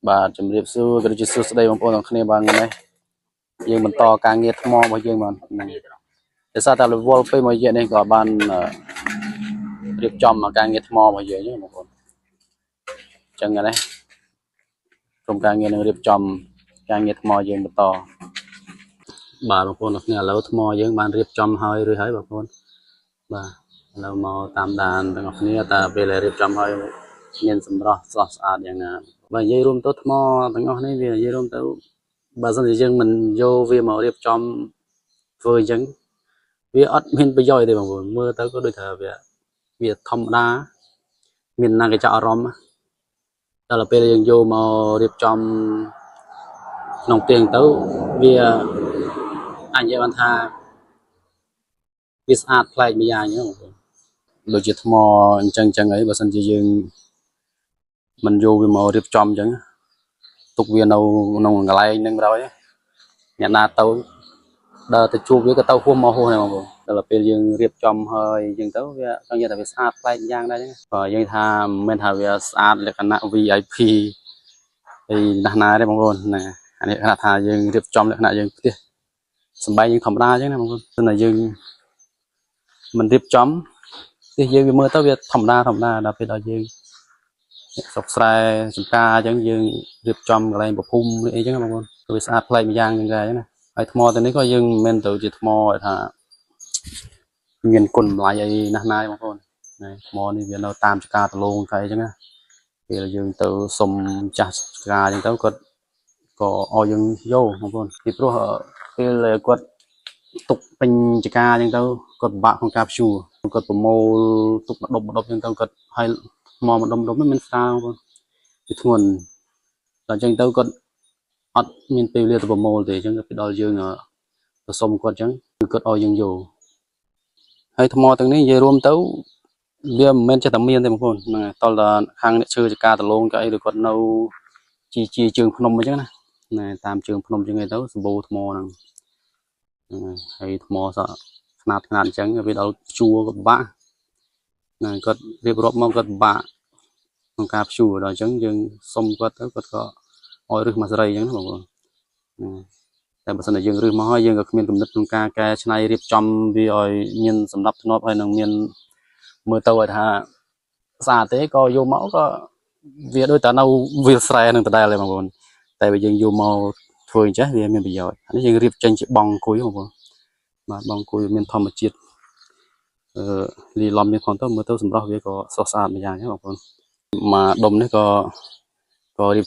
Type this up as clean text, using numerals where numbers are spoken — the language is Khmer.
បាទជំរាបសួរក៏ដូចជាសួស្តីបងប្អូនទាំងគ្នាបាទថ្ងៃនេះយើងបន្តការងារថ្មរបស់យើងបាទហ្នឹងដោយសារតែរវល់ពេលមួយរយៈនេះក៏បានរៀបចំការងារថ្មរបស់យើងហ្នឹងបងប្អូនអញ្ចឹងថ្ងៃនេះក្រុមការងារនឹងរៀបចំការងារថ្មយើងបន្តបាទបងប្អូនទាំងគ្នាឥឡូវថ្មយើងបានរៀបចំហើយរួចហើយបងប្អូនបាទឥឡូវមកតាមដានទាំងអស់គ្នាតើពេលដែលរៀបចំហើយមានសម្រស់ស្រស់ស្អាតយ៉ាងណាបើនិយាយរួមទៅថ្មទាំងអស់នេះវានិយាយរួមទៅបើសិនជាយើងមិនយកវាមករៀបចំធ្វើអញ្ចឹងវាអត់មានប្រយោជន៍ទេបងប្អូនមើលទៅក៏ដូចថាវាធម្មតាមានណាគេចាប់អារម្មណ៍ដល់ពេលយើងយកមករៀបចំក្នុងផ្ទះទៅវាអាចនិយាយបានថាវាស្អាតប្លែកម្យ៉ាងអញ្ចឹងបងប្អូនដូចជាថ្មអញ្ចឹងអញ្ចឹងអីបើសិនជាយើងមិនយកវាមករៀបចំអញ្ចឹងទុកវានៅក្នុងកន្លែងហ្នឹងបណ្ដោយអ្នកណាទៅដើរទៅជួបវាក៏ទៅហួសមកហួសដែរបងប្អូនដល់ពេលយើងរៀបចំហើយអញ្ចឹងទៅវាចង់និយាយថាវាស្អាតប្លែកម្យ៉ាងដែរអញ្ចឹងបើយើងថាមិនមែនថាវាស្អាតលក្ខណៈ VIP អីណាស់ណាទេបងប្អូនណាអានេះខណៈថាយើងរៀបចំលក្ខណៈយើងផ្ទះសំបែងយើងធម្មតាអញ្ចឹងណាបងប្អូនតែយើងមិនរៀបចំផ្ទះយើងវាមើលទៅវាធម្មតាធម្មតាដល់ពេលដល់យើងស្រុកស្រែចំការអញ្ចឹងយើងរៀបចំកន្លែងប្រភុំឬអីចឹងណាបងប្អូនទៅវាស្អាតប្លែកម្យ៉ាងចឹងដែរណាហើយថ្មទៅនេះក៏យើងមិនមែនទៅជាថ្មឲ្យថាមានគុណតម្លៃអីណាស់ណាទេបងប្អូនណាថ្មនេះវានៅតាមចការដលងកែអញ្ចឹងណាពេលយើងទៅសុំចាស់ចការអញ្ចឹងទៅគាត់ក៏ឲ្យយើងយកបងប្អូនពីព្រោះពេលគាត់ទុកពេញចការអញ្ចឹងទៅគាត់ពិបាកក្នុងការព្យួរគាត់ប្រមូលទុកម្ដុំម្ដុំអញ្ចឹងទៅគាត់ឲ្យថ្មម្ដុំម្ដុំហ្នឹងមានស្រាលបងប្អូនវាធ្ងន់ដល់អញ្ចឹងទៅគាត់អត់មានពេលវេលាទៅប្រមូលទេអញ្ចឹងទៅដល់យើងទៅសុំគាត់អញ្ចឹងគឺគាត់ឲ្យយើងយកហើយថ្មទាំងនេះនិយាយរួមទៅវាមិនមែនចេះតែមានទេបងប្អូនហ្នឹងហើយតលតែខាងអ្នកឈើចការដលងក៏អីឬគាត់នៅជីជីជើងភ្នំអញ្ចឹងណាណែតាមជើងភ្នំអញ្ចឹងឯងទៅសម្បូរថ្មហ្នឹងហ្នឹងហើយថ្មសក់ខ្នាតខ្នាតអញ្ចឹងវាដល់ជួរក៏ពិបាកណាគាត់រៀបរាប់មកគាត់ពិបាកក្នុងការព្យួរដល់អញ្ចឹងយើងសុំគាត់ទៅគាត់ក៏ឲ្យរឹសមកសេរីអញ្ចឹងណាបងប្អូនហ្នឹងតែបើសិនជាយើងរឹសមកហើយយើងក៏គ្មានគំនិតក្នុងការកែច្នៃរៀបចំវាឲ្យមានសម្រាប់ធ្នាប់ហើយនឹងមានមើលទៅឲ្យថាស្អាតទេក៏យកមកក៏វាដូចតែនៅវាលស្រែនឹងដដែលទេបងប្អូនតែបើយើងយកមកធ្វើអញ្ចេះវាមានប្រយោជន៍អានេះយើងរៀបចេញជាបង់អង្គុយបងប្អូនបាទបង់អង្គុយមានធម្មជាតិអឺលីឡំនេះផងទៅមើលទៅសម្រស់វាក៏ស្រស់ស្អាតម្យ៉ាងហ្នឹងបងប្អូនមកដុំនេះក៏រៀប